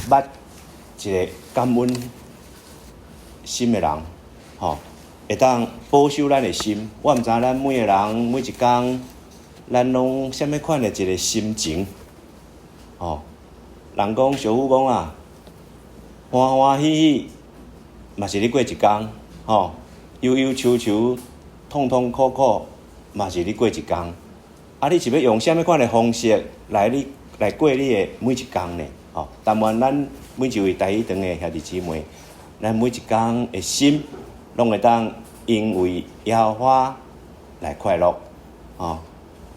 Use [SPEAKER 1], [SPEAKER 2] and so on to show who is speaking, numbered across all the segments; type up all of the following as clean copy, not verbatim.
[SPEAKER 1] 捌一个感恩心的人，吼，會當保守咱的心。我毋知影咱每个人每一工，咱攏啥物款的一個心情，吼。人講俗語講啊，歡歡喜喜嘛是咧過一工，吼，憂憂愁愁、痛痛苦苦嘛是咧過一工。啊，你是欲用啥物款的方式來你來過你的每一工呢？吼，但願咱每一位台語堂的兄弟姊妹，咱每一工的心，攏會當因為耶和華來快樂，吼。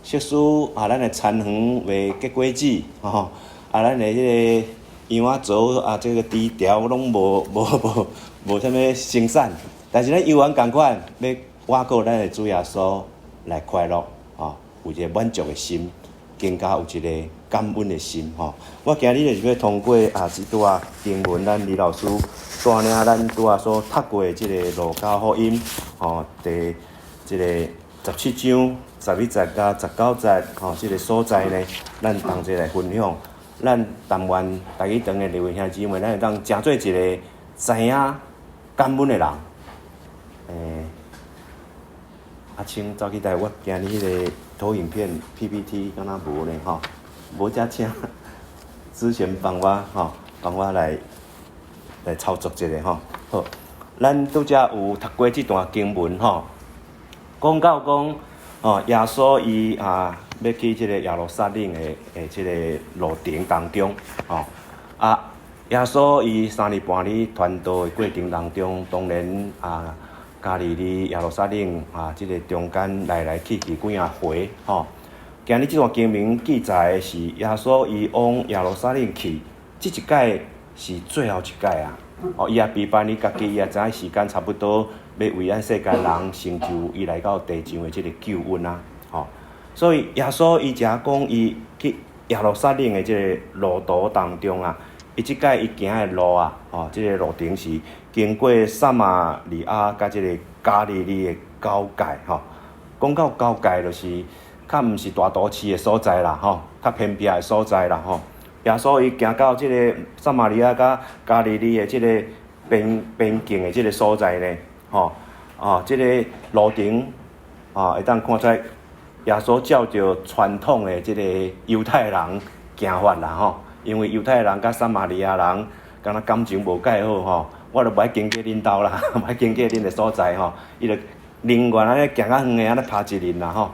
[SPEAKER 1] 即使啊，咱的田園未結果子，吼，啊，咱的彼個羊仔槽啊，這個豬條攏無無無無啥物生產，但是咱猶原仝款欲倚靠咱的主耶穌來快樂，吼，有一個滿足的心，更加有一個感恩的心，吼。我今日就是欲通過啊，這段經文，咱李老師帶領咱拄仔所讀過的這個路加福音，吼，第這個17章11節佮19節，吼，這個所在呢，咱同齊來分享。咱但願台語堂的各位兄姊妹，咱會當成做一個知影感恩的人。阿青走去台，我今日彼個投影片 PPT 敢若無呢？吼，無才請之前幫我吼，幫我來來操作一下吼。好，咱拄才有讀過這段經文吼，講到講哦，耶穌伊啊欲去這個耶路撒冷的的這個路程當中，吼啊，耶穌伊三日半咧傳道的過程當中，當然啊，加利利耶路撒冷啊，這個中間來來去去幾仔回吼。今日這段經文記載的是耶穌伊往耶路撒冷去，這一擺是最後一擺啊！哦，伊也備辦伊家己，伊也知影時間差不多，欲為咱世間人成就伊來到地上的這個救恩啊！吼，所以耶穌伊才講伊去耶路撒冷的這個路途當中啊，伊這擺伊行的路啊，吼，這個路程是經過撒瑪利亞佮這個加利利的交界吼。講到交界，就是較毋是大都市的所在啦，吼，較偏僻的所在啦，吼。耶穌伊行到這個撒瑪利亞佮加利利的這個邊邊境的這個所在呢，吼，哦，這個路程，哦，會當看出來耶穌照著傳統的這個猶太人行法啦，吼，因為猶太人佮撒瑪利亞人敢若感情無蓋好吼，我就無愛經過恁兜啦，無愛經過恁的所在吼，伊就寧願按呢行較遠的按呢拍一輪啦吼。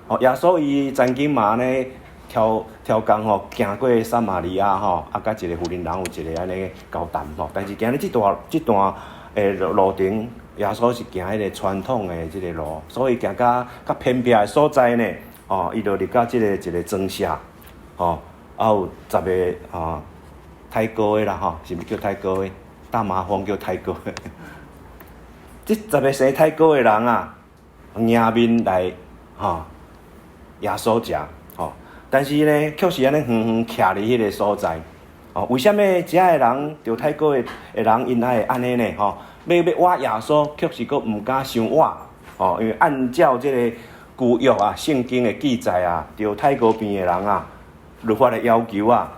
[SPEAKER 1] 吼，耶穌伊曾經嘛按呢挑挑工吼，行過撒瑪利亞吼，啊，佮一個婦人人有一個按呢交談吼。但是今日這段這段的路程，耶穌是行彼個傳統的這個路，所以行到較偏僻的所在呢，哦，伊就入到這個一個莊舍，吼，啊有十個吼胎膏的啦吼，是毋是叫胎膏的？大麻風叫胎膏的。這十個生胎膏的人啊，迎面來吼耶穌遮吼，但是呢，卻是按呢遠遠徛佇彼個所在。哦，為啥物遮的人著胎膏的的人𪜶愛按呢呢？吼，欲欲倚耶穌，卻是閣毋敢傷倚。哦，因為按照這個舊約啊、聖經的記載啊，著胎膏病的人啊，律法的要求啊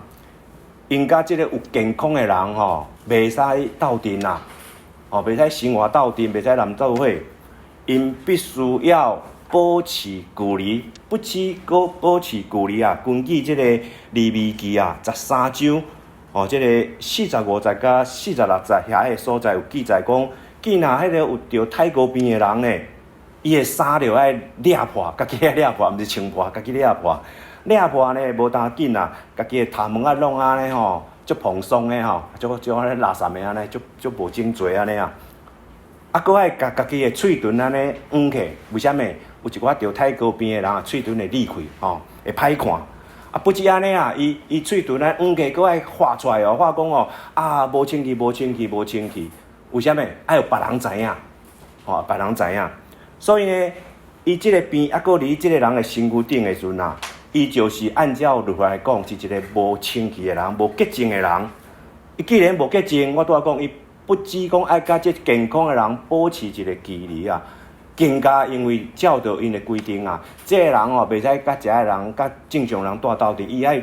[SPEAKER 1] ，𪜶佮這個有健康的人吼，袂使鬥陣啊。哦，袂使生活鬥陣，袂使連做伙，𪜶必須要保持距離，不止閣保持距離啊。根據這個利未記啊，13章，哦，這個45節佮46節遐个所在有記載講，見若彼個有著胎膏病的人呢，伊的衫著愛掠破，家己愛掠破，毋是穿破，家己掠破，掠破呢無焦緊啊，家己的頭毛仔弄按呢吼，足蓬鬆的吼，足足按呢垃圾的按呢，足足無整齊按呢啊。啊，閣愛共家己的喙唇按呢掩起，為啥物？有一寡著胎膏病的人啊，喙唇會裂開，吼，會歹看。啊，不止按呢啊，伊伊喙唇按掩起，閣愛畫出來哦，畫講哦，啊，無清氣，無清氣，無清氣。為啥物？愛予別人知影，吼，別人知影。所以呢，伊這個病猶閣佇這個人的身軀頂的時陣啊，伊就是按照律法來講，是一個無清氣的人，無潔淨的人。伊既然無潔淨，我拄仔講，伊不止講愛佮這健康的人保持一個距離啊，更加因為照著𪜶的規定啊，這個人哦，袂使佮遮的人、佮正常人蹛鬥陣，伊愛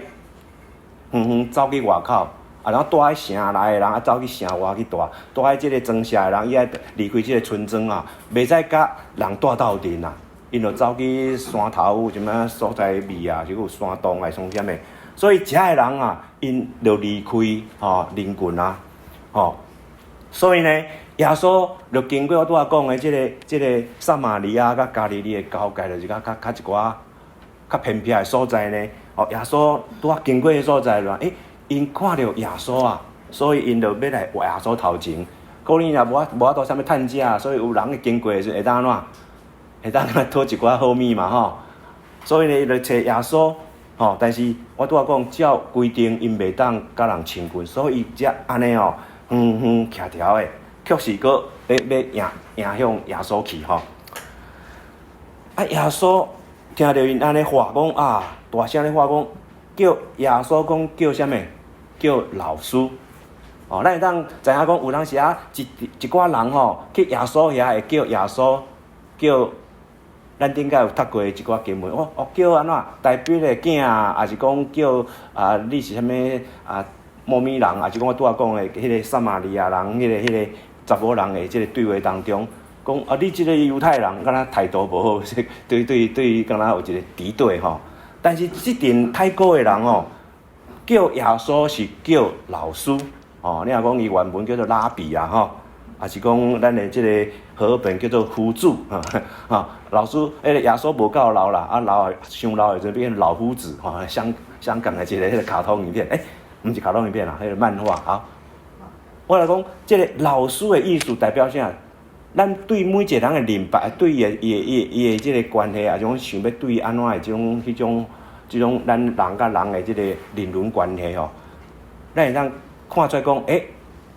[SPEAKER 1] 遠遠走去外口，啊，然後住佇城內的人愛走去城外去住，住佇這个莊社的人伊愛離開這个村莊啊，袂使佮人蹛鬥陣啊，𪜶就走去山頭啥物所在避啊，是有山洞來創啥物。所以遮的人啊，𪜶就離開吼人群啊，吼。所以呢，耶穌就經過我拄仔講的這个撒瑪利亞佮加利利的交界，就是較一寡較偏僻的所在呢。哦，耶穌拄仔經過的所在啦，欸，𪜶看著耶穌啊，所以𪜶就欲來耶穌頭前。可能也無法度啥物趁食，所以有人經過的時陣會當按怎？會當討一寡好物嘛吼。所以呢，伊就揣耶穌，吼。但是我拄仔講，照規定，𪜶袂當佮人親近，所以才按呢哦，遠遠徛條的，卻是閣欲迎迎向耶穌去吼。啊，耶穌聽著𪜶按呢話講啊，大聲咧話講，叫耶穌講叫啥物？叫老師。哦，咱會當知影講，有當時啊，一一寡人吼去耶穌遐會叫耶穌叫。咱頂擺有讀過一寡經文，哦哦叫按怎？大衛的囝啊，抑是講叫啊？你是啥物啊？某物人，抑是講我拄仔講的彼个撒瑪利亞人，彼个查某人的這个對話當中，講啊，你這个猶太人，敢若態度無好，對對對，敢若有一個敵對吼。但是這陣太古的人哦，叫耶穌是叫老師哦。你若講伊原文叫做拉比啊吼，抑是講咱的這个和合本叫做夫子哈，老師，彼个耶穌無夠老啦，啊老傷老的時陣變老夫子吼，香港的一个彼个卡通影片，欸，毋是卡通影片啦，彼个漫畫。好，我來講，這个老師的意思代表啥？咱對每一個人的認捌，對伊的伊的伊的伊的這个關係啊，種想欲對伊按怎的這種彼種這種咱人佮人的這个人倫關係吼，咱會當看出來講，欸，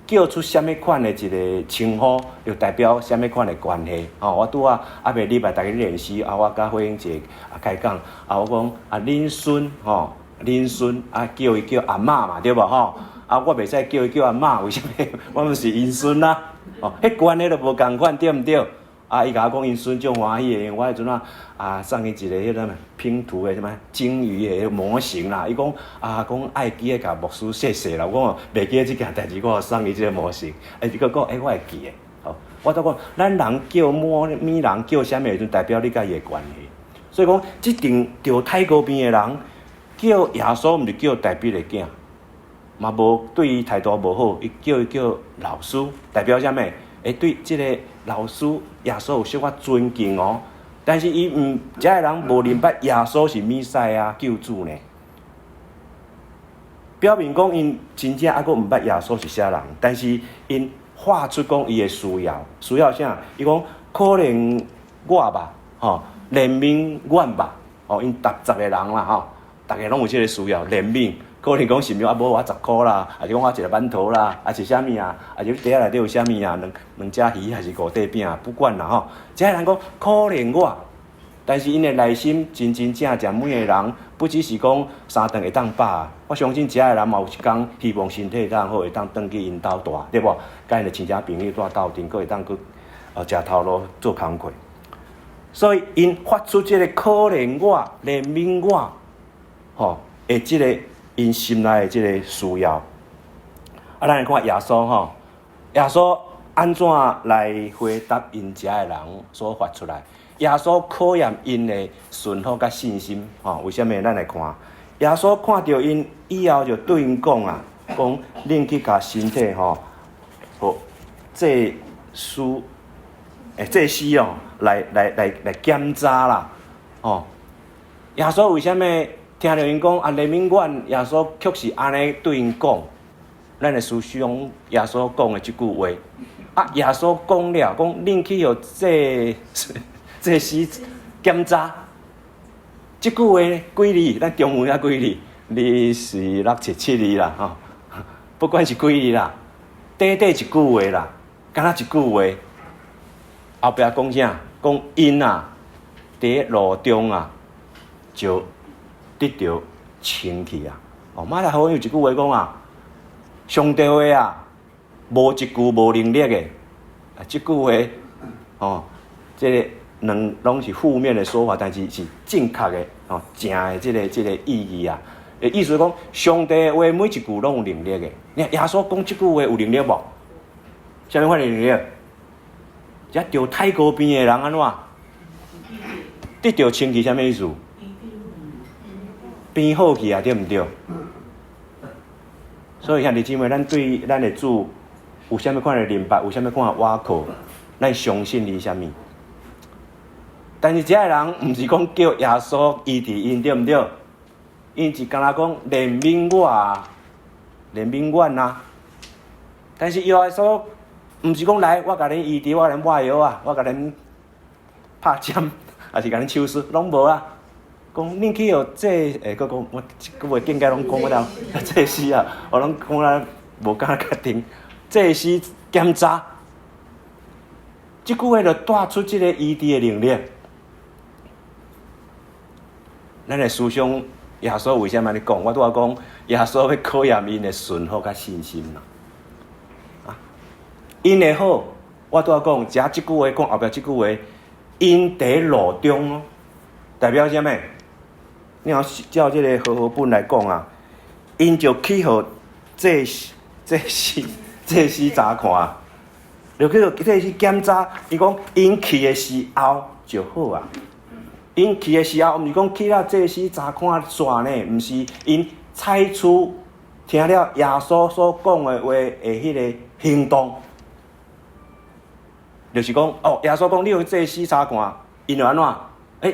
[SPEAKER 1] 叫出啥物款的一個稱呼，就代表啥物款的關係。吼，我拄仔猶未禮拜逐家練習，啊，我佮慧英姐啊開講，啊，我講啊，恁孫吼，恁孫啊，叫伊叫阿嬤嘛，對無吼？啊，我袂使叫伊叫阿嬤，為啥物？我毋是𪜶孫啊。哦，彼關係就無仝款，對毋對？啊，伊共我講𪜶孫足歡喜的，因為我彼陣啊啊送伊一个彼个拼圖的啥物鯨魚的模型啦。伊講啊，講愛記得共牧師謝謝啦。我講袂記得這件代誌，我送伊這個模型。欸，伊閣講欸，我會記得。好，我都講，咱人叫某物人叫啥物時陣，代表你佮伊的關係。所以講，這陣著太高邊的人叫耶穌，毋是叫大衛的囝，嘛無對伊態度無好，伊叫伊叫老師，代表啥物？會對這個老師耶穌有小可尊敬哦。但是伊毋，遮的人無認捌耶穌是彌賽亞救主呢。表明講𪜶真正猶閣毋捌耶穌是啥人，但是𪜶發出講伊的需要，需要啥？伊講可憐我吧，吼，憐憫阮吧，哦，𪜶十十個人啦，吼，逐个攏有這个需要，憐憫。可能講是毋是啊？無我10箍啦，抑是講我一个饅頭啦，抑是啥物啊？抑是袋仔內底有啥物啊？兩兩隻魚還是五塊餅？不管啦吼。遮人講可憐我，但是𪜶的內心真真正正每个人，不只是講三頓會當飽。我相信遮的人嘛有一工希望身體會當好，會當轉去𪜶兜蹛，對無？佮𪜶的親戚朋友蹛鬥陣，閣會當去食頭路做工課。所以𪜶發出這个可憐我、憐憫我，吼，的這个𪜶心內的這个需要。啊，咱來看耶穌吼，耶穌按怎來回答𪜶遮的人所發出來？耶穌考驗𪜶的順服佮信心，吼，為啥物？咱來看，耶穌看著𪜶以後，就對𪜶講啊，講恁去共身體吼，予祭司，欸，祭司哦，來檢查啦，吼。耶穌為啥物聽著𪜶講啊？憐憫阮，耶穌卻是按呢對𪜶講，咱來思想耶穌講的這句話。啊，耶穌講了，講恁去予祭司檢查。這句話幾字？咱中文抑幾字？二四六七七字啦，吼，不管是幾字啦，短短一句話啦，敢若一句話。後壁講啥？講𪜶啊，佇路中啊，就得著清氣啊！哦，馬太福音有一句話講啊，上帝話啊，無一句無能力的。啊，這句話，哦，這个兩攏是負面的說法，但是是正確的，哦，正的這个意義啊。意思講，上帝的話每一句攏有能力的。你看耶穌講這句話有能力無？啥物款的能力？遮著太高病的人按怎？得著清氣，啥物意思？變好去啊，對毋對？所以兄弟姊妹，咱對咱的主有啥物款的認捌，有啥物款的倚靠，咱相信伊啥物？但是這个人毋是講叫耶穌醫治𪜶，對毋對？𪜶是干焦講憐憫我啊，憐憫阮啊。但是耶穌毋是講來，我共恁醫治，我共恁抹藥啊，我共恁拍針，抑是共恁手術，攏無啊。講恁去予這，欸，閣講我閣袂境界攏講不了，祭司啊，我攏講啊無敢確定。祭司檢查，這句話就帶出這個醫治的能力。咱的思想，耶穌為啥物按呢講？我拄仔講，耶穌欲考驗𪜶的順服佮信心啦。啊，𪜶會好，我拄仔講，遮這句話講後壁這句話，𪜶佇路中哦，代表啥物？你若照這個和合本來講啊，𪜶就去予祭司查看，就去予祭司檢查。伊講𪜶去的時候就好啊。𪜶去的時候，毋是講去了祭司查看煞呢，毋是𪜶採取聽了耶穌所講的話的彼个行動，就是講哦，耶穌講你予祭司查看，𪜶就按怎？欸，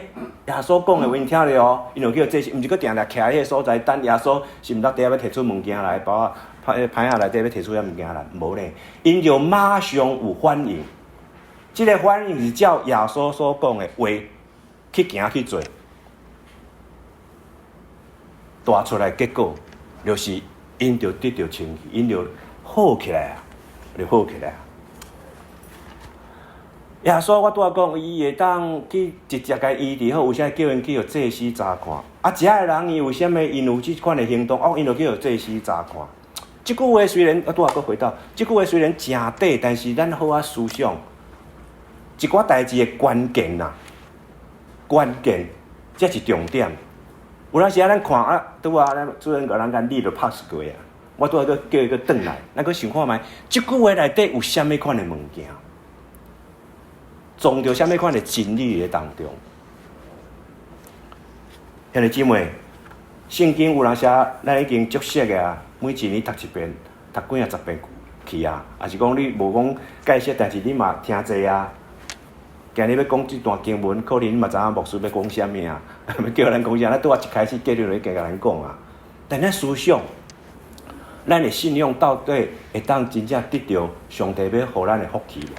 [SPEAKER 1] 耶穌講的話𪜶聽著哦，𪜶就去予祭司，毋是閣定定徛彼个所在等耶穌，是毋知佇遐欲提出物件來，包仔歹歹仔內底欲提出遐物件來，無咧，𪜶就馬上有反應。這个反應是照耶穌所講的話去行去做，帶出來結果就是𪜶就得著清氣，𪜶就好起來啊，就好起來啊。耶穌我拄仔講，伊會當去直接共醫治好，為啥叫𪜶去予祭司查看？啊，遮个人伊為啥物𪜶有這款的行動？哦，𪜶就去予祭司查看。這句話雖然我拄仔閣回到，這句話雖然誠短，但是咱好好思想，一寡代誌的關鍵啊，關鍵，這是重點。有當時啊，咱看啊，拄仔咱主任共咱講，你就拍死過啊。我拄仔閣叫伊閣轉來，咱閣想看覓，這句話內底有啥物款的物件？藏著啥物款的真理佇當中？兄弟姊妹，聖經有當時咱已經足熟的啊，每一年讀一遍，讀幾仔十遍去啊。抑是講你無講解釋，但是你嘛聽濟啊。今日欲講這段經文，可能你嘛知影牧師欲講啥物啊？欲叫咱講啥？咱拄仔一開始結論就已經共咱講啊。但咱思想，咱的信仰到底會當真正得著上帝欲予咱的福氣無？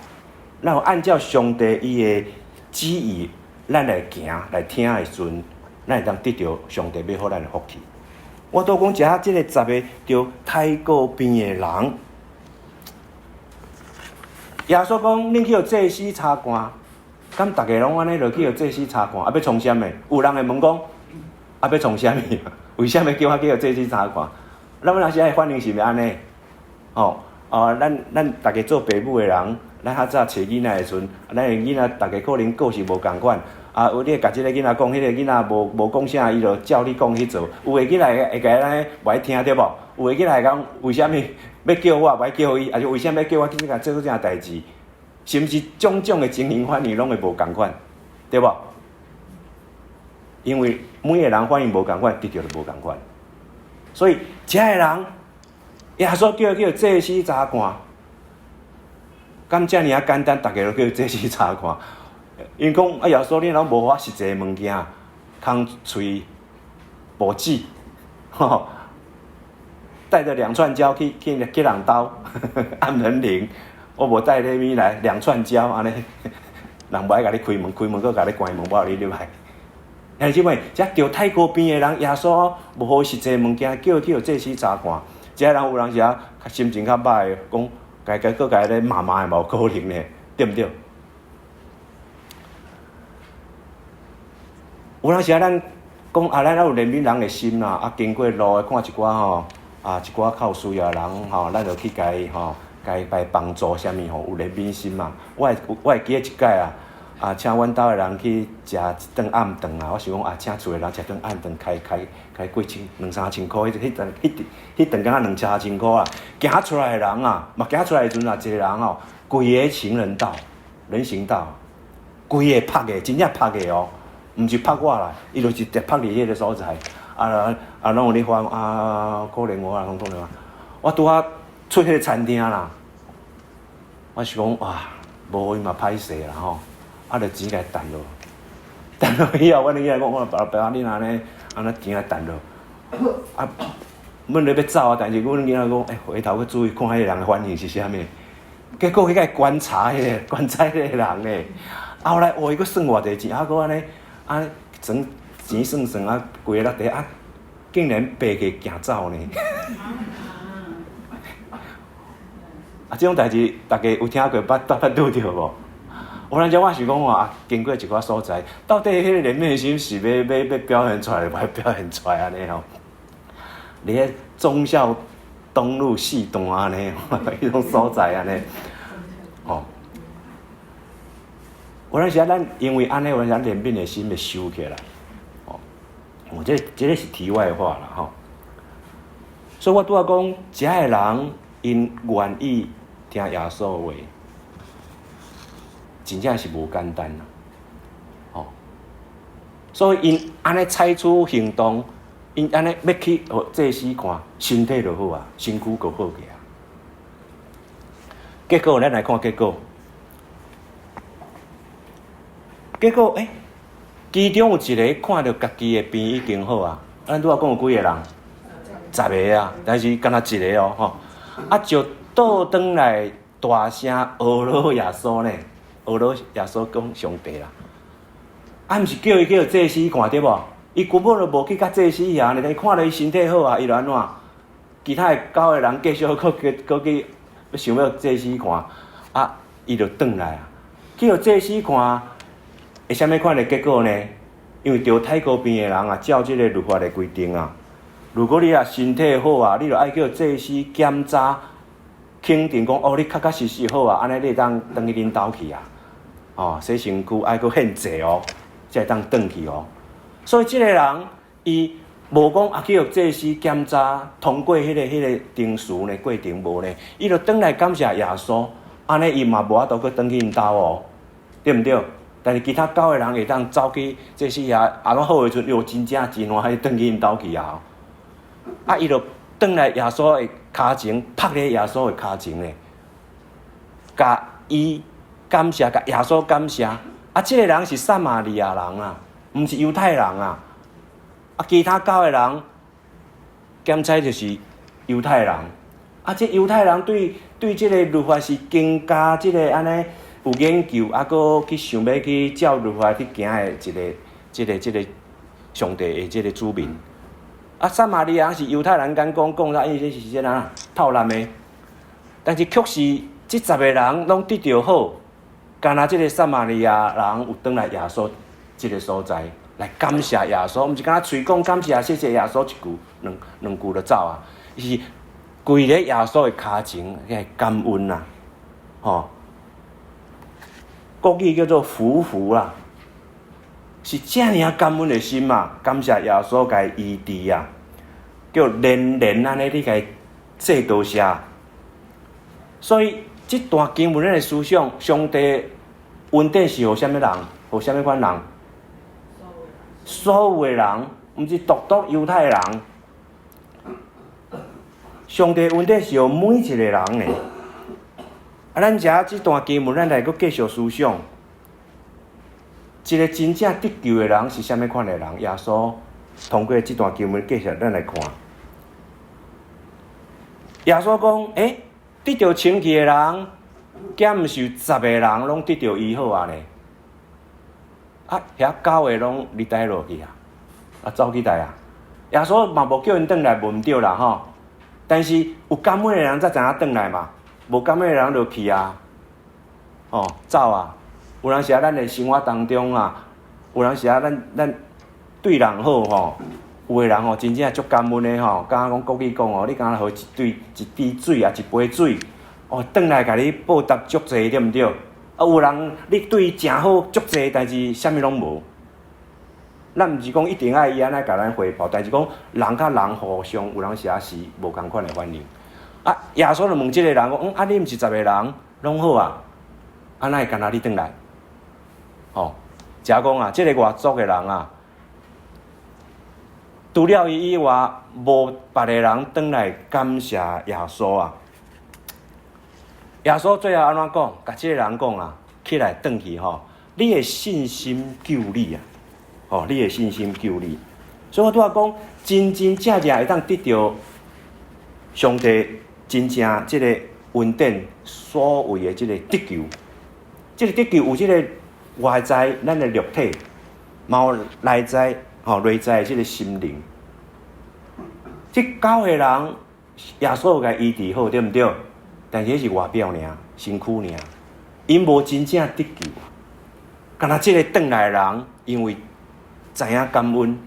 [SPEAKER 1] 咱有按照上帝伊的旨意，咱來行來聽的時陣，咱會當得著上帝欲予咱的福氣。我拄講遮這個十个著太過病的人，耶穌講：恁去予祭司查看，敢逐家攏按呢就去予祭司查看？啊，欲創啥物？有人會問講：啊，欲創啥物？為啥物叫我去予祭司查看？咱有當時的反應是毋是按呢？哦，哦，咱逐家做爸母的人，咱較早揣囡仔的時陣，咱的囡仔逐家可能個性無仝款，啊，有你會共這个囡仔講，彼個囡仔無無講啥，伊就照你講去做。有的囡仔會會共按呢無愛聽對無？有的囡仔會講為啥物欲叫我，無愛叫伊，抑是為啥物欲叫我去共做這項代誌？是毋是種種的情形反應攏會無仝款，對無？因為每個人反應無仝款，得著就無仝款。所以這个人耶穌叫伊去祭司查看。敢遮爾仔簡單，逐家都去祭司查看。𪜶講啊，耶穌你攏無予我實際的物件，空喙無舌，吼，帶著兩串膠去去去人兜按門鈴，我無帶禮物來，兩串膠按呢，人無愛共你開門，開門閣共你關門，無予你入來。兄弟姊妹，遮著太高病的人，耶穌無予伊實際物件，叫伊去予祭司查看。這人有當時啊，心情較歹，講。共共閣共咧罵罵的嘛有可能呢，對毋對？有當時啊，咱講啊，咱有憐憫人的心啦，啊，經過路的看一寡吼，啊，一寡較有需要的人吼，咱就去共伊吼，共伊幫助啥物吼，有憐憫心嘛。我會我會記得一擺啊，啊，請阮兜的人去食一頓暗頓啊！我想講啊，請厝的人食頓暗頓，開開開幾千兩三千箍，彼彼頓彼彼頓敢若兩三千箍啊！行出來的人啊，嘛行出來的時陣啊，一個人哦，規个行人道、人行道，規个拍的，真正拍的哦，毋是拍我啦，伊就是直拍佇彼个所在，啊啊，攏有咧喊啊，可憐我啊，攏可憐我。我拄仔出彼个餐廳啦，我想講哇，無伊嘛歹勢啦吼。啊，就錢共伊擲落，擲落以後，阮囡仔講，我爸爸，你若按呢，按呢錢來擲落，啊，阮咧欲走啊，但是阮囡仔講，欸，回頭閣注意看彼個人的反應是啥物。結果彼個觀察彼個觀察彼個人咧，後來哦，伊閣算偌濟錢，啊，閣按呢，啊，算錢算算啊，規个落地啊，竟然爬起行走呢。啊，這種代誌，大家有聽過，捌捌拄著無？有當時我想講啊，經過一寡所在，到底彼個憐憫心是欲欲欲表現出來，無欲表現出來按呢吼？佇咧忠孝東路四段按呢，彼種所在按呢，吼。有當時啊，咱因為按呢，有當時憐憫的心會收起來，吼。哦，這這个是題外話啦，吼。所以我拄仔講，遮的人𪜶願意聽耶穌話。真正是無簡單啦，吼！所以𪜶按呢採取行動，𪜶按呢欲去予祭司看，身體就好啊，身軀閣好起啊。結果咱來看結果，結果欸，其中有一个看著家己的病已經好啊。咱拄仔講有幾个人？十个啊，但是干焦一个哦，吼！啊，就倒轉來大聲呵咾耶穌呢。呵咾耶穌講上帝啦，啊，毋是叫伊去予祭司看對無？伊根本就無去共祭司遐呢，伊看著伊身體好啊，伊就按怎？其他的九个人繼續閣去閣去想欲祭司看，啊，伊就轉來啊，去予祭司看，會啥物款的結果呢？因為著太高邊的人啊，照這个律法的規定啊，如果你若身體好啊，你就愛去予祭司檢查，肯定講哦，你確確實實好啊，按呢你會當轉去恁兜去啊。哦，洗身軀愛閣獻祭哦，才會當轉去哦。所以這个人伊無講啊去予祭司檢查通過彼个程序呢，過程無呢，伊就轉來感謝耶穌，按呢伊嘛無法度閣轉去𪜶兜哦，對毋對？但是其他九个人會當走去祭司遐，啊，攏好的時陣，喲，真正真歡喜轉去𪜶兜去啊！啊，伊就轉來耶穌的跤前，拍咧耶穌的跤前咧，共伊。感謝，共耶穌感謝。啊，這个人是撒瑪利亞人啊，毋是猶太人啊。啊，其他九个人檢查就是猶太人。啊，這猶太人對對這个律法是更加這个按呢有研究，啊，閣去想欲去照律法去行的一个、這个、這个上帝的這个子民。啊，撒瑪利亞人是猶太人，敢講講啥？因為這是啥人透濫的。但是卻是這十个人攏得著好。干焦這个撒瑪利亞人有轉來耶穌這个所在來感謝耶穌，毋是干焦喙講感謝謝謝耶穌一句兩兩句就走啊，伊是跪咧耶穌的跤前來感恩啊，吼！國語叫做俯伏啦，是遮爾仔感恩的心啊，感謝耶穌共伊醫治啊，叫連連按呢你共伊說多謝，所以。這段經文咱的思想，上帝恩典是予啥物人？予啥物款人？所有的人，毋是獨獨猶太人。上帝恩典是予每一個人的。啊，咱遮這段經文，咱來閣繼續思想，一個真正得救的人是啥物款的人？耶穌通過這段經文繼續咱來看。耶穌講：欸得著清氣的人，敢毋是有十个人攏得著醫好啊呢？啊，遐九个攏佇佗落去啊？啊，走去佗啊？耶穌嘛無叫𪜶轉來無毋對啦吼。但是有感恩的人才知影轉來嘛，無感恩的人就去啊，哦，走啊。有當時啊，咱的生活當中啊，有當時啊，咱咱對人好吼。有的人吼，真正足感恩的吼，敢若講國語講哦，你敢若予伊一對一滴水啊，一杯水，哦，轉來共你報答足濟，對毋對？啊，有人你對伊誠好足濟代誌，啥物攏無。咱毋是講一定愛伊按呢共咱回報，但是講人佮人互相有當時仔是無仝款的反應。啊，耶穌就問這個人講：嗯，啊，你毋是十个人攏好啊？啊，哪會干焦你轉來？吼，遮講啊，這个外族的人啊，除了伊以外，無別个人轉來感謝耶穌啊。耶穌最後按怎講？共這个人講啊，起來轉去吼，你的信心救你啊！吼，你的信心救你。所以我拄仔講，真真正正會當得著上帝真正這个恩典，所謂的這个得救，這个得救有這个外在咱的肉體，嘛有內在吼內在的這个心靈。這九个人，耶穌有共醫治好，對毋對？但是彼是外表爾，身軀爾，𪜶無真正得救。干焦這个轉來的人，因為知影感恩，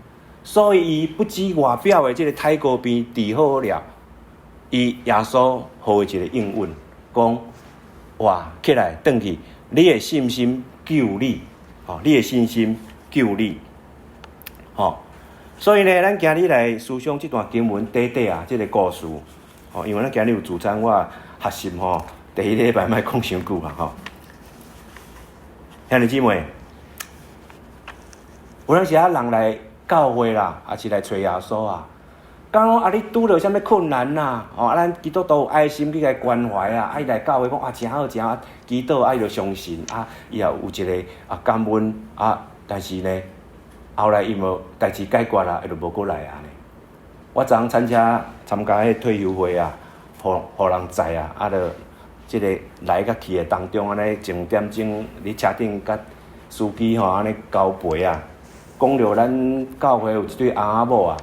[SPEAKER 1] 所以伊不止外表的這个太高病治好了，伊耶穌予伊一个應允，講哇起來轉去，你的信心救你，吼，你的信心救你，吼。所以呢，咱今日來思想這段經文短短啊，這个故事，吼，因為咱今日有聚餐，我學習吼，第一禮拜莫講傷久啊，吼。兄弟姊妹，有當時啊，人來教會啦，抑是來揣耶穌啊，講啊，你拄著啥物困難啦？哦，啊，咱基督徒有愛心去共關懷啊，啊，伊來教會講啊，誠好誠好，祈禱啊，伊就相信啊，伊也有一个啊感恩啊，但是呢，後來伊無代誌解決啦，伊就無閣來啊。我昨昏參加參加彼退休會啊，予予人載啊，啊，就這个來佮去的當中，按呢前點鐘佇車頂佮司機吼按呢交陪啊，講著咱教會有一對翁仔某啊，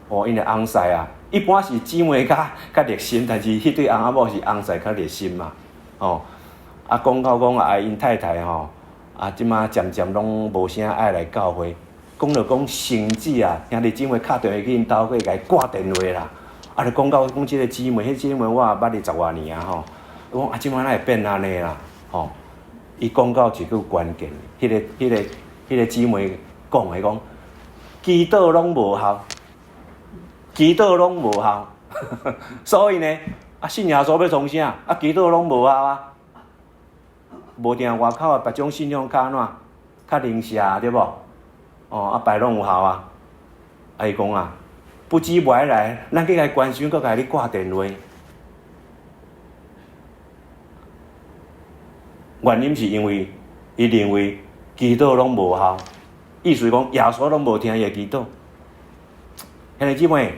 [SPEAKER 1] 哦，𪜶的翁婿啊，一般是姊妹較較熱心，但是彼對翁仔某是翁婿較熱心嘛，哦，啊，講到講啊，𪜶太太吼，啊，這馬漸漸攏無啥愛來教會，講著講甚至啊，兄弟姊妹敲電話去𪜶兜去共伊掛電話啦，啊，就講到講這个姊妹，彼姊妹我也捌伊十外年啊吼，我講啊，這馬哪會變按呢啦，吼，伊講到一句關鍵，彼个彼个彼个姊妹講的講，祈禱攏無效，祈禱攏無效，所以呢，啊，信耶穌欲創啥？啊，祈禱攏無效啊，無定外口的別種信仰較按怎，較靈社對無？哦，啊拜攏有效啊！啊伊講啊，不止無愛來，咱去共伊關心，閣共你掛電話。原因是因為伊認為祈禱攏無效，意思講耶穌攏無聽伊的祈禱。兄弟姊妹，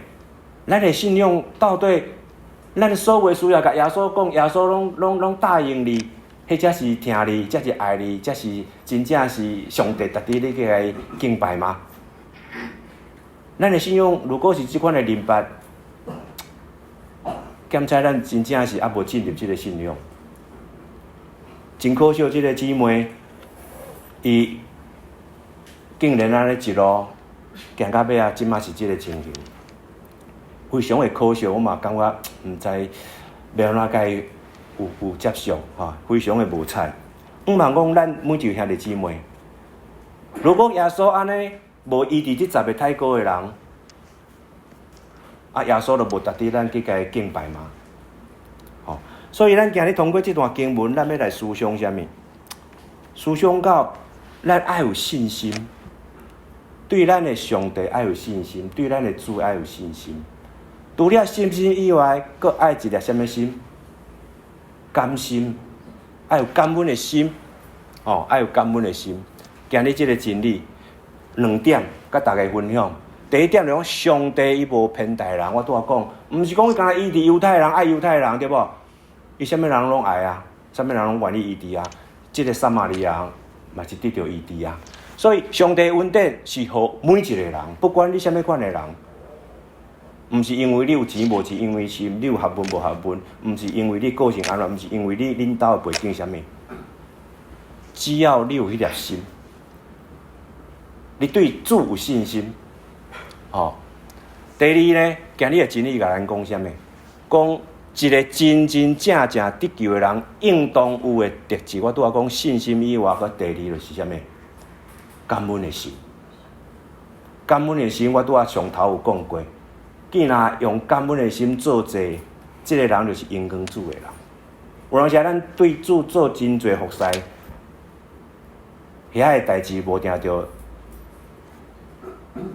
[SPEAKER 1] 咱的信仰到底，咱所有需要共耶穌講，耶穌攏攏攏答應你，彼才是疼你，才是愛你，才是真正是上帝值得你去共伊敬拜嗎？咱的信仰如果是這款的認識，檢查咱真正是猶無進入這个信仰。真可惜，這个姊妹，伊竟然按呢一路行到尾仔，這馬是這个情形，非常的可惜。我嘛感覺毋知欲按怎共伊有有接觸吼，非常的無彩。毋茫講咱每一位兄弟姊妹，如果耶穌按呢無醫治這十个太高的人，啊，耶穌就無值得咱去共伊敬拜嗎？吼，所以咱今日通過這段經文，咱欲來思想啥物？思想到咱愛有信心，對咱的上帝愛有信心，對咱的主愛有信心。除了信心以外，閣愛一个啥物心？甘心，愛有感恩的心，哦，愛有感恩的心。今日這个真理，兩點，佮大家分享。第一點就講，上帝伊無偏待人，我拄仔講，毋是講伊干焦醫治猶太人，愛猶太人對無？伊啥物人攏愛啊，啥物人攏願意醫治啊。這个撒瑪利亞人嘛是得著醫治啊。所以上帝恩典是予每一个人，不管你啥物款的人，毋是因為你有錢無錢，因為是你有學問無學問，毋是因為你個性按怎，毋是因為你恁兜的背景啥物，只要你有彼粒心，你對主有信心，哦。第二呢，今日的真理共咱講啥物？講一个真真正正得救的人，應當有的特質，我拄仔講信心以外，閣第二就是啥物？感恩的心。感恩的心，我拄仔上頭有講過。既然用感恩的心做祭，這個人就是榮光主的人。有當時咱對主做真濟服侍，遐个代誌無定著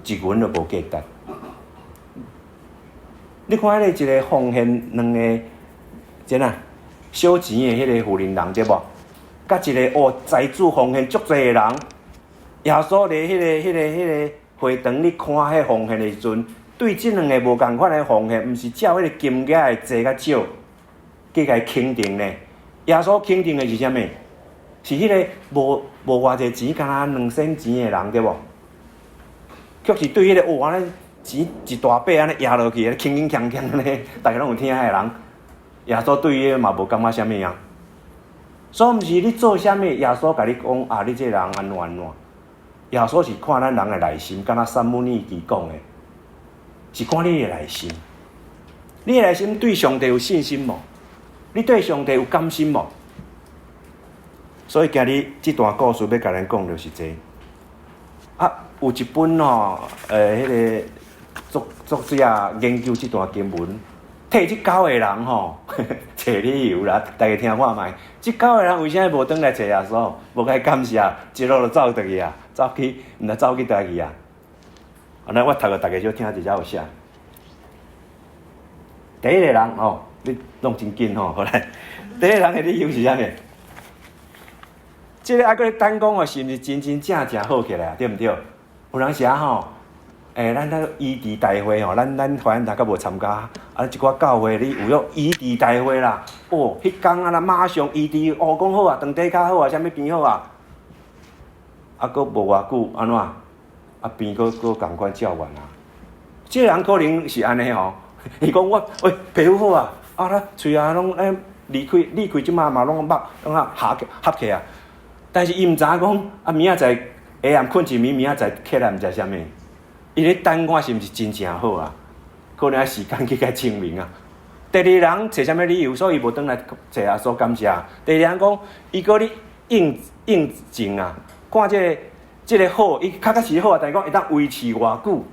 [SPEAKER 1] 一銀都無價值。你看彼個一個奉獻兩个，怎啊小錢的彼個婦人人對無？佮一個哦財主奉獻足濟的人，耶穌佇彼個會堂咧看彼奉獻的時陣，對這兩个無仝款的奉獻，毋是照彼個金額的濟佮少，去共伊肯定呢。耶穌肯定的是啥物？是彼個無偌濟錢，敢若2仙錢的人對無？卻是對彼個哦按呢錢一大筆按呢壓落去，輕輕鏘鏘按呢，逐家攏有聽的人，耶穌對伊嘛無感覺啥物啊。所以毋是你做啥物，耶穌共你講啊，你這個人按怎按怎。耶穌是看咱人的內心，敢若撒母耳記講的，是看你的內心。你的內心對上帝有信心無？你對上帝有甘心無？所以今日這段故事欲共咱講就是這個。啊，有一本吼，彼個作者研究這段經文，替這九個人吼，揣理由啦，大家聽看覓。這九個人為啥無轉來揣耶穌？無共伊感謝，一路就走轉去啊，走去，毋知走去佗去啊。按呢我讀予逐家小聽一下有寫。第一個人吼，你弄真緊吼，好來。第一個人的理由是啥物？這個猶閣咧等講哦，是毋是真真正正好起來啊？對毋對？有當時啊吼，咱那個醫治大會吼，咱懷恩大較無參加，啊，一寡教會你有種醫治大會啦，哦，彼工啊，馬上醫治，哦，講好啊，腸底較好啊，啥物病好啊，啊，閣無偌久，按怎？啊，病閣閣仝款照原啊。這個人可能是按呢吼，伊講我喂皮膚好啊，啊，咱喙啊攏離開離開，這馬嘛攏肉攏啊合合起啊。但是伊毋知影講，啊明仔載下暗睏一暝，明仔載起來毋知啥物。伊咧等看是毋是真正好啊？可能愛時間去共證明啊。第二人揣啥物理由，所以伊無轉來揣耶穌感謝。第二人講，伊閣咧應應證啊，看這個好，伊確確實好啊，但是講會當維持偌久？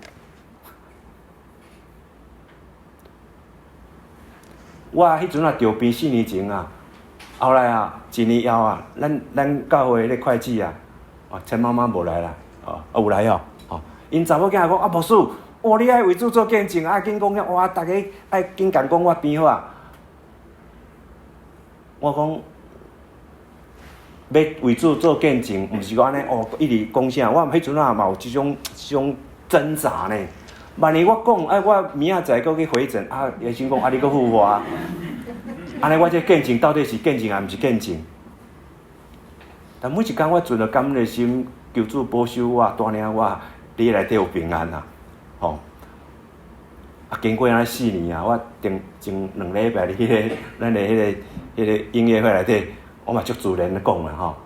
[SPEAKER 1] 我彼陣啊，著病四年前啊，後來啊，一年後啊，咱教會彼個會計啊，哦，陳媽媽無來啦，哦，啊有來哦，哦，𪜶查某囝講啊，牧師，哇，你愛為主做見證，啊，緊講遐，哇，逐家愛緊共講我病好啊。我講，欲為主做見證，毋是講按呢哦，一直講啥，我彼陣啊嘛有這種掙扎呢。萬一我講，哎，我明仔載閣去回診，啊，醫生講啊，你閣復發，按呢我這見證到底是見證抑毋是見證？但每一工我存著感恩的心，求主保守我，帶領我，佇內底有平安啊，吼！啊，經過按呢四年啊，我前前2禮拜佇彼個咱的彼個音樂會內底，我嘛足自然咧講啦吼。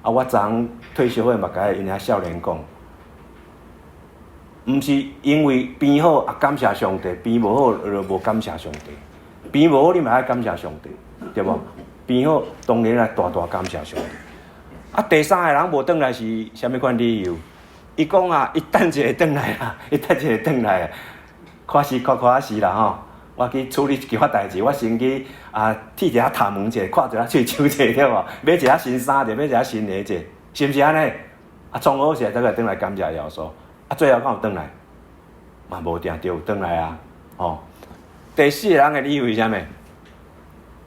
[SPEAKER 1] 啊，我昨昏退修會嘛共𪜶遐少年講。毋是因為病好啊，感謝上帝；病無好就無感謝上帝。病無好你嘛愛感謝上帝，對無？病好當然愛大大感謝上帝。啊，第三個人無轉來是啥物款理由？伊講啊，伊等一下轉來啦，伊等一下轉來啊，看時看看時啦吼。我去處理一寡代誌，我先去啊剃一下頭毛者，看一下喙鬚者，對無？買一下新衫者，買一下新鞋者，是毋是按呢？啊，創好勢，才會轉來感謝耶穌。啊，最後敢有轉來？嘛無定著有轉來啊！吼，第四個人的理由是啥物？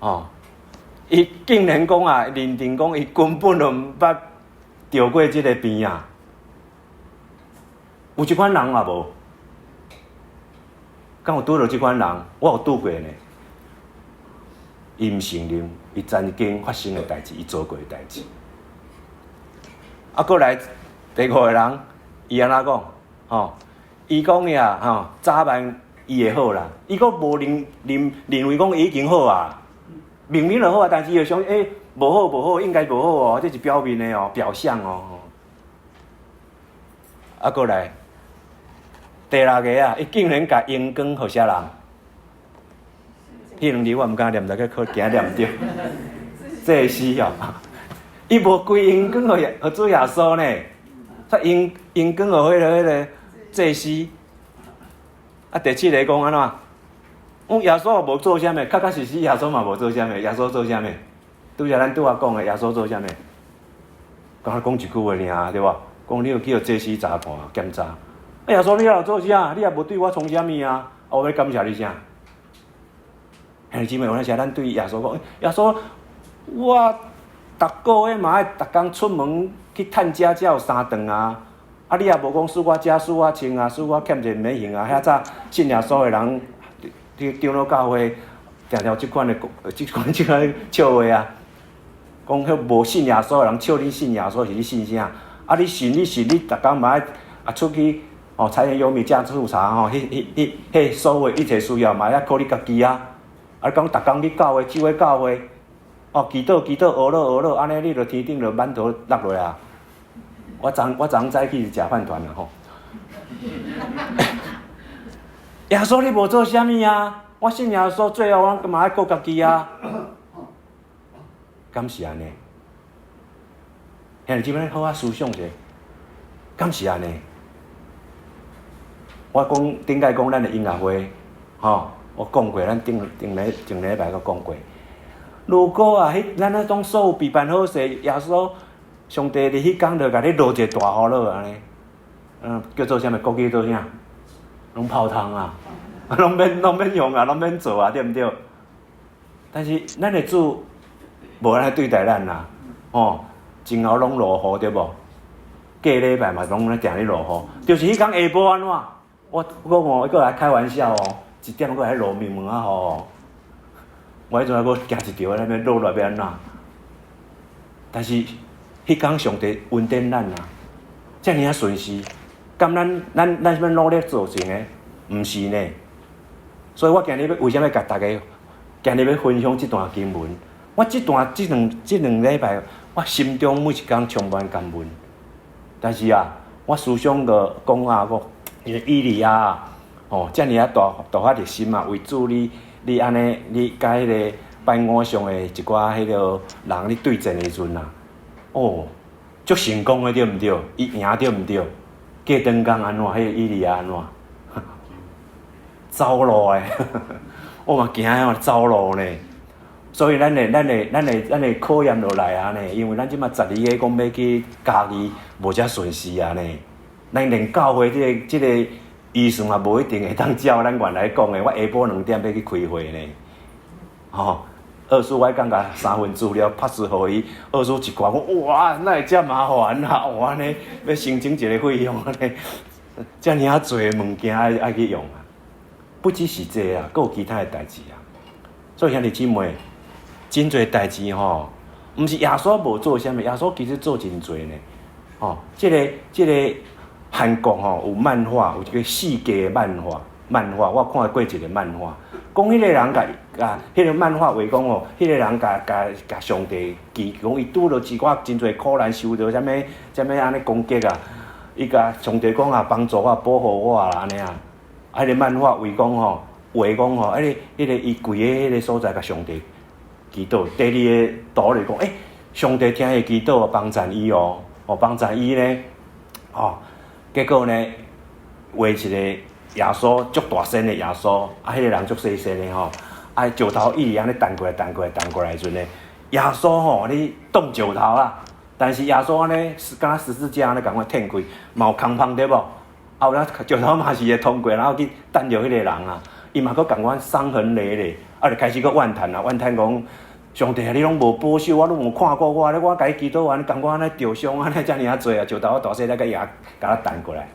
[SPEAKER 1] 吼，伊竟然講啊，認定講伊根本就毋捌著過這個病啊！有這款人也無？敢有拄著這款人？我有拄過呢。伊毋承認，伊曾經發生的代誌，伊做過的代誌。啊，閣來第五個人。伊按怎講？吼，伊講呀，吼，早晚伊會好啦。伊閣無認為講伊已經好啊，明明就好啊，但是伊就想，欸，無好無好，應該無好哦，這是表面的哦，表象哦。啊，閣來第六個啊，伊竟然共榮光予啥人？彼兩字我毋敢念，大家可驚念著。祭司哦，伊無歸榮光予主耶穌呢，他榮榮光予彼個祭司。啊，第七个講按怎？講耶穌無做啥物，確確實實耶穌嘛無做啥物，耶穌做啥物？拄才咱拄仔講的，耶穌做啥物？敢若講一句話爾，對無？講你有去予祭司查看檢查。啊，耶穌你也有做啥？你也無對我創啥物啊？啊，我欲感謝你啥？兄弟姊妹，有當時咱對耶穌講，耶穌，我逐個月嘛愛逐工出門去趁食，才有三頓啊！啊，你也無講使我食，使我穿啊，使我欠一个免還啊！遐早信耶穌的人，佇長老教會定定有這款的，這款笑話啊！講彼無信耶穌的人笑你信耶穌是你信啥？啊，你信你信你，逐工嘛愛啊出去哦，柴鹽油米醬醋茶吼，彼彼彼彼所有一切需要嘛愛靠你家己啊！啊，講逐工去教會，聚會教會，哦，祈禱祈禱，阿樂阿樂，按呢你就天頂就饅頭落落啊！我昨早起是食飯糰啦吼。耶穌，你無做啥物啊？我信耶穌，最後我嘛愛顧家己啊。敢是按呢？兄弟姊妹，好好思想者，敢是按呢？我講頂擺講咱的音樂會，吼，我講過，咱頂頂禮前禮拜閣講過。如果啊，彼咱那種所有備辦好勢，耶穌上帝佇彼工就共你落一个大雨落按呢，叫做啥物？國語做啥？攏泡湯啊，攏免用啊，攏免做啊，對毋對？但是咱的主無按呢對待咱啊，吼，前後攏落雨對無？過禮拜嘛攏咧定咧落雨，就是彼工下晡按怎？我講哦，閣來開玩笑哦，一點閣來落暝暝仔雨哦。我彼陣還閣驚一條，那欲落來欲按怎？但是彼工上帝恩典咱啊，遮爾仔順時，敢咱欲努力做成的？毋是呢。所以我今日欲為啥物共大家今日欲分享這段經文？我這段這兩禮拜，我心中每一工充滿感恩。但是啊，我思想個講啊，講伊利亞哦，遮爾仔大大發熱心啊，為主你你按呢，你共彼个拜偶像的一寡彼个人咧對戰的時陣啊，哦，足成功的對毋對？伊贏對毋對？過長工按怎？彼个以利亞按怎？走路的，我嘛驚哦，走路呢。所以咱的考驗就來啊呢，因為咱這馬12個講欲去嘉義，無遮順時啊呢。咱連教會這個預算嘛，無一定會當照咱原來講的。我下晡2點欲去開會呢。吼，二叔我感覺三份資料拍出予伊，二叔一看講哇，哪會遮麻煩啊？哇按呢欲申請一个費用按呢，遮爾仔濟物件愛去用啊！不只是這啊，閣有其他的代誌啊。所以兄弟姊妹，真濟代誌吼，毋是耶穌無做啥物，耶穌其實做真濟呢。吼，這個韓國吼有漫畫，有一個四格的漫畫，漫畫我看過一個漫畫，講彼個人共共彼個漫畫話講吼，彼個人共共共上帝祈講，伊拄著一寡真濟苦難，受著啥物啥物按呢攻擊啊，伊共上帝講啊，幫助我，保護我啦，按呢啊。啊，彼個漫畫話講吼，畫講吼，彼個伊跪佇彼個所在，共上帝祈禱。第二个圖就講，上帝聽伊祈禱，幫贊伊哦，哦幫贊伊呢，哦，結果呢，畫一個耶穌足大身的耶穌，啊，彼個人足細身的吼，啊，石頭一直按呢彈過來、彈過來、彈過來的時陣呢，耶穌吼，咧擋石頭啊，但是耶穌按呢，敢若十字架按呢仝款褪開，嘛有空縫對無？啊，有影石頭嘛是會通過，然後去彈著彼個人啊，伊嘛閣仝款傷痕累累，啊，就開始閣怨嘆啊，怨嘆講上帝啊，你攏無保守我，攏無看顧我，我共你祈禱完，感覺按呢著傷按呢遮爾仔濟啊，石頭大細粒共伊共我彈過來。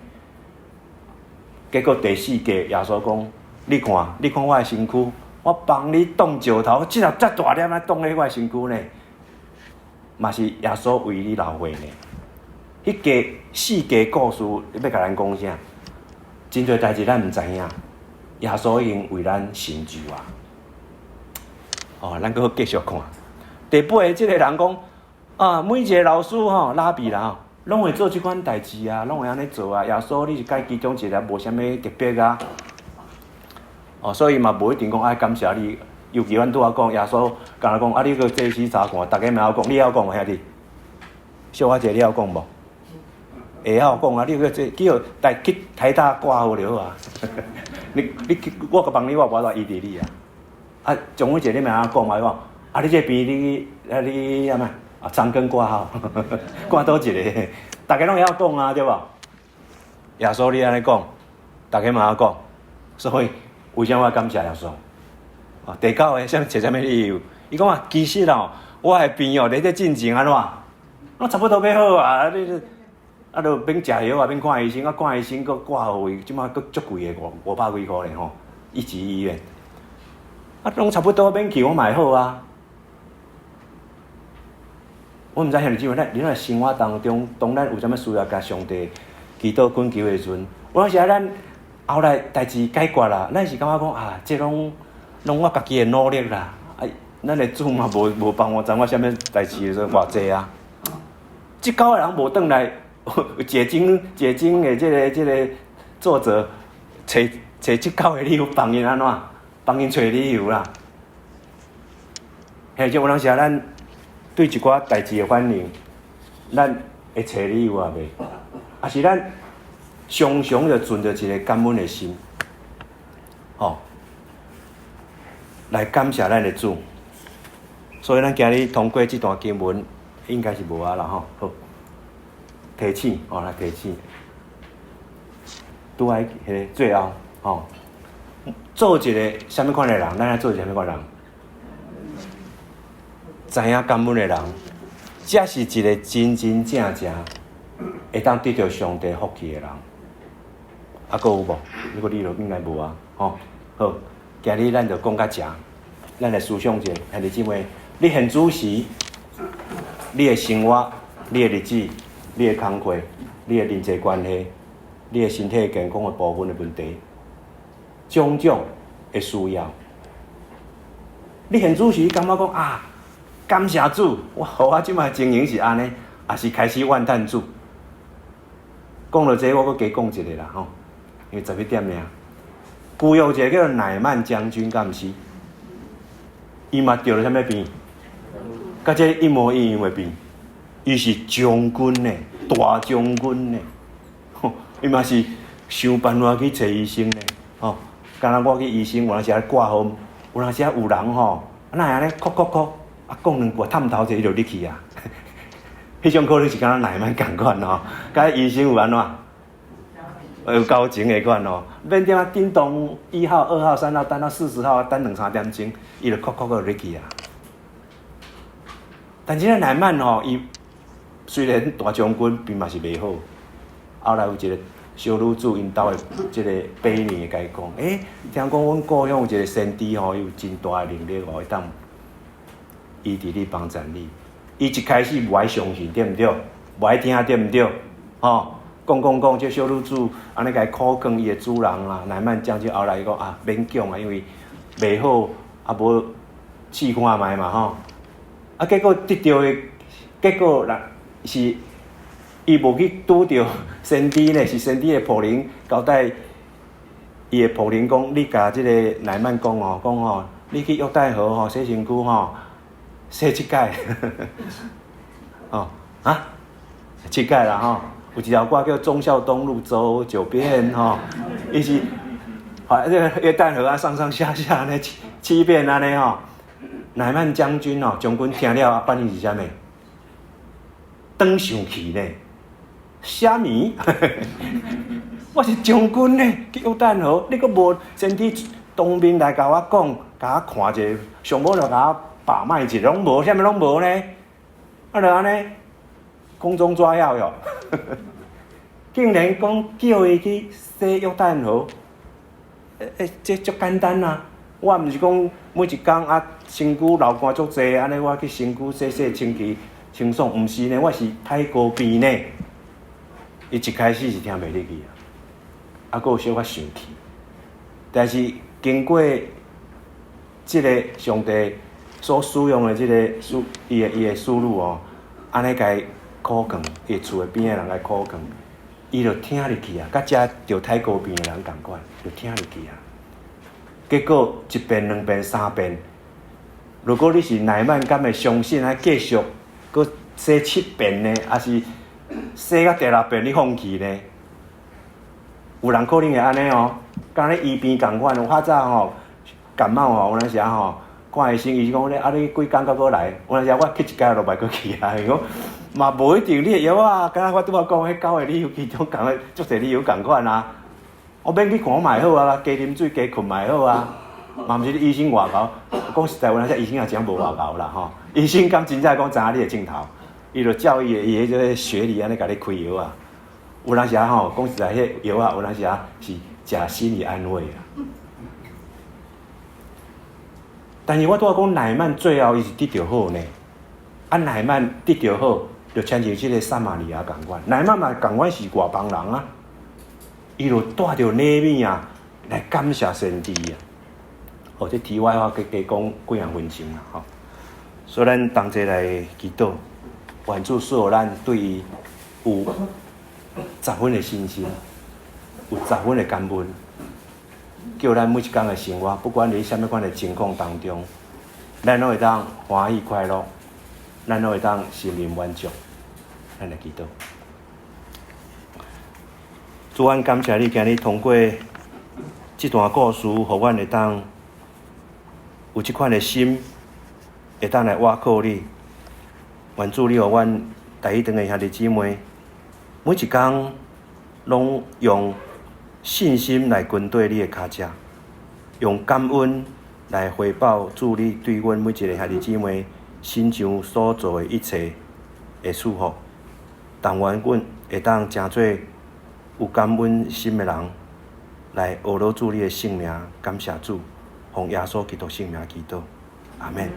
[SPEAKER 1] 結果第四格耶穌講：你看，你看我的身軀，我幫你擋石頭，這粒遮大粒來擋佇我的身軀呢，嘛是耶穌為你流血呢。彼个四格故事欲共咱講啥？真濟代誌咱毋知影，耶穌已經為咱成就啊！哦，咱閣繼續看。第八个這个人講啊，每一个老師吼，拉比啦吼，攏會做這款代誌啊，攏會按呢做啊。耶穌你是佮其中一个，無啥物特別啊。哦，所以嘛，無一定講愛感謝你。尤其阮拄仔講，耶穌敢若講啊，你閣祭司查看，逐家嘛曉講，你曉講無兄弟？小可者你曉講無？會曉講啊！你閣這叫台去台大掛號就好啊！你你我閣幫你，我無法度醫治你啊！啊，總有一個你嘛曉講嘛？講啊，你這邊你啊你啥物啊？長庚掛號，掛佗一个？逐家攏會曉講啊，對無？耶穌你按呢講，逐家嘛曉講，所以為啥我感謝耶穌？啊，第九个，啥物揣啥物理由？伊講啊，其實哦，我的病哦，佇這進前按怎？攏差不多欲好啊！你啊，就免食藥啊，免看醫生，啊，看醫生閣掛號費，這馬閣足貴的，五五百幾箍咧吼，一級醫院。啊，攏差不多免去，我嘛會好啊。我毋知兄弟姊妹，咱佇咱生活當中，當咱有啥物需要共上帝祈禱懇求的時陣，有當時啊，咱後來代誌解決啦，咱是感覺講啊，這攏攏我家己的努力啦，啊，咱的主嘛無無幫我知影啥物代誌的時陣偌濟啊。這九个人無轉來解經解經的這个這个作者，揣揣這九个理由幫𪜶按怎？幫𪜶揣理由啦。嘿，這有當時啊，咱對一寡代誌的反應，咱會揣理由啊袂？抑是咱常常就存著一个感恩的心，吼，來感謝咱的主。所以咱今日通過這段經文，應該是無啊啦吼。好，提醒哦，來提醒，拄仔彼个最後吼，做一个啥物款的人？咱愛做一個啥物款的人？知影感恩的人，才是一个真真正正會當得著上帝福氣的人。啊，閣有無？如果你就應該無啊，吼。好，今日咱就講到遮，咱來思想者，兄弟姊妹，你現主時，你的生活、你的日子、你的工課、你的人際關係、你的身體健康的部分的問題，種種的需要，你現主時你感覺講啊，感謝主，我予我這擺情形是按呢，抑是開始怨嘆主？講到這，我閣加講一个啦吼，因為11點爾。舊約一个叫乃縵將軍，敢毋是？伊嘛著了啥物病？佮這一模一樣的病。伊是將軍呢，大將軍呢，吼，伊嘛是想辦法去揣醫生呢，吼。敢若我去醫生，有當時咧掛號，有當時有人吼，哪會按呢？咳咳咳，啊，講兩句探頭者伊就入去啊。彼種可能是敢若乃縵仝款吼，佮醫生有按怎？有交情的款哦，免踮啊叮咚1號、2號、3號，等到40號，等兩三點鐘，伊就咳咳就入去啊。但是這乃縵吼，伊雖然大將軍病嘛是袂好，後來有一个小女子𪜶兜的這个婢女會共伊講，欸，聽講阮故鄉有一个先知吼，伊有真大的能力哦，會當醫治你、幫贊你。伊一開始無愛相信，對毋對？無愛聽，對毋對？吼，講講講，這小女子按呢共伊苦勸伊的主人啊，乃縵將軍後來伊講啊，勉強啊，因為袂好啊，無試看覓嘛吼。啊，結果得著的結果啦，是伊無去拄著先知呢，是先知的僕人交代伊的僕人講，你共這个乃縵講哦，講吼，你去約旦河吼洗身軀吼，洗七擺，哦啊，七擺啦吼。有一條歌叫《忠孝東路走九遍》吼，伊是啊，這个約旦河啊，上上下下呢七七遍按呢吼。乃縵將軍哦，將軍聽了反應是啥物？轉生氣呢？啥物？我是將軍呢，去約旦河，你閣無先知當面來共我講，共我看者，上無就共我把脈一下，攏無，啥物攏無呢？啊，就按呢，空中抓藥喲，竟然講叫伊去洗約旦河，欸欸，這足簡單啊！我毋是講每一工啊，身軀流汗足濟，按呢我去身軀洗洗清氣清爽，毋是呢，我是太高病呢。伊一開始是聽袂入去啊，啊，閣有小可生氣。但是經過這个上帝所使用的這个使伊的伊的使女哦，按呢共伊苦勸，伊厝的邊的人共伊苦勸，伊就聽入去啊，佮遮著太高病的人仝款，就聽入去啊。結果一遍、兩遍、三遍，如果你是乃縵，敢會相信啊？繼續閣洗七遍呢？抑是洗到第六遍你放棄呢？有人可能會按呢哦，敢咧醫病仝款，有較早吼感冒吼，有當時吼看醫生，醫生講咧啊，你幾工閣閣來？有當時我去一工就袂閣去啊，伊講嘛無一定你的藥啊，敢若我拄仔講彼九个理由其中仝个足濟理由仝款啊。我免去看嘛會好啊，加啉水加睏嘛會好啊。嘛毋是醫生外姣，講實在有當時醫生也真無外姣啦吼。醫生敢真正講知影你的症頭，伊就照伊的伊彼個學理按呢共你開藥啊。有當時吼，講實在，彼藥啊，有當時是食心理安慰啊。但是我拄仔講乃縵最後伊是得著好呢。啊，乃縵得著好，就親像這個撒瑪利亞仝款。乃縵嘛仝款是外邦人啊，伊就帶著禮物啊來感謝先知啊。哦，這題外話，加加講幾仔分鐘啦，吼。所以咱同齊來祈禱，願主賜予咱對伊有十分的信心，有十分的感恩，叫咱每一工的生活，不管佇啥物款的情況當中，咱攏會當歡喜快樂，咱攏會當心靈滿足。咱來祈禱。主，阮感謝你，今日通過這段故事，予阮會當有這款的心，會當來倚靠你。願主你予阮台語堂的兄弟姊妹，每一工攏用信心來跟綴你的跤跡，用感恩來回報主你對阮每一个兄弟姊妹身上所做的一切的祝福。但願阮會當成做有感恩心的人，來呵咾主你的聖名，感謝主，奉耶穌基督聖名祈禱，阿們。